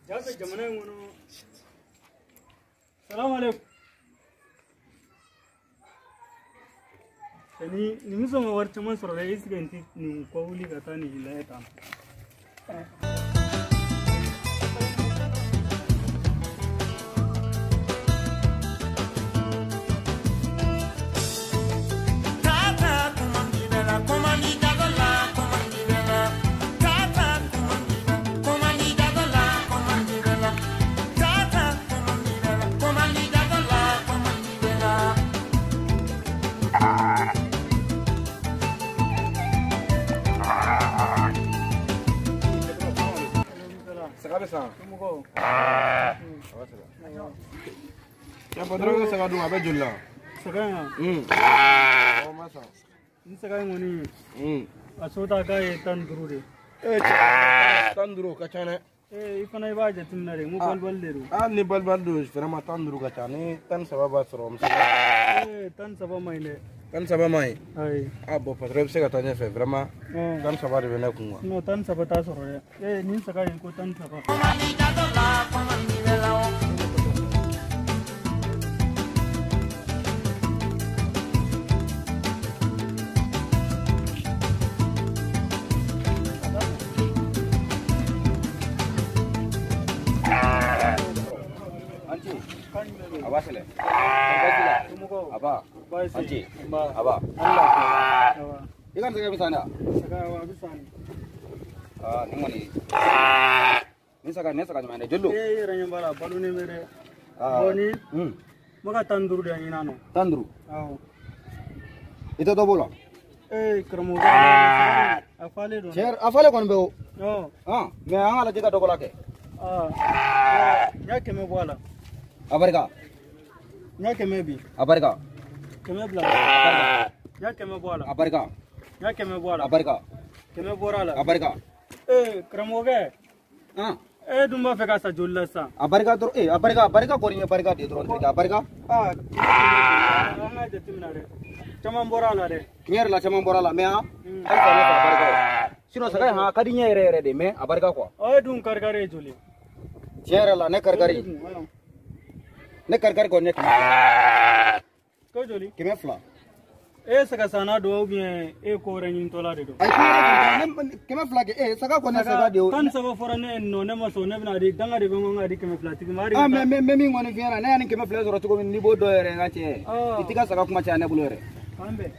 Ja bɛ jamana in kɔnɔ. Salamu alaikum. Ni nin bɛ sɔn ka wari caman sɔrɔ dɛ, est-ce que n tɛ nin kɔ wuli ka taa nin lajɛ tan? Ya patron saga dun a bɛ joli la? Saga in wa? Ma san. Ni saga in kɔni a so ta k'a ye 15 de. Ee cɛ, 15 ka ca dɛ. Ee i fana i b'a jateminɛ de, n ko balibali de don. Ah ni balibali don vraiment 15 ka ca, ni 13 b'a sɔrɔ n bɛ se ka. Ee 13 man ɲi dɛ. 13 man ɲi? Ayi. Ah bon patron i bɛ se ka taa ɲɛfɛ vraiment 13 de bɛ ne kun quoi. Non 13 t'a sɔrɔ dɛ. Ee nin saga in ko 13. Aba, anci, aba. Ikan saga bisa ndak? Saga bisa. Ah, ni ngoni. Ni saga ni mana jolo? Eh, ranya bala, balu ni mere. Ah. Boni. Maka 15 de ina no. 15. Ah. Itu to bola. Eh, kermo. Afale do. Cher, afale kon be o. Oh. Ah, me an ala jika dogola ke. Ah. Ya keme bola. Abarka. Ya keme bi. Abarka. Keme bila. Ya keme bɔra la. A barika. Ya keme bɔra la. A barika. Keme bɔra la. A barika. Ee karamɔgɔkɛ. E dun b'a fɛ ka sa joli la sisan? A barika dɔrɔn ee a barika kɔni ye barika de dɔrɔn terikɛ a barika. Aa an ka jateminɛ dɛ. Caman bɔra a la dɛ. Tiɲɛ yɛrɛ la caman bɔra a la mais han. Halisa ne fɛ a barika o. Sinon saga in han a ka di n ɲɛ yɛrɛ yɛrɛ de mais a barika quoi. Ɔ e dun karikari ye joli? Tiɲɛ yɛrɛ la ne karikari. Ne karikari kɔni ne 200. Ko joli? 200. E saga sanna don ou bien e ko wɛrɛ ɲinitɔla de don? Ayi 200 kɛ e saga kɔni saga de o. 13 fɔra ne ye nɔ ne ma sɔn ne bɛna di danga de bɛ n kɔ n ka di 200 tigi ma. Ah mais n bɛ min kɔni f'i ɲɛna ne y'a ni 200 sɔrɔ cogo min n'i b'o dɔn yɛrɛ n ka cɛ. I t'i ka saga kuma caya ne bolo yɛrɛ. K'an bɛn.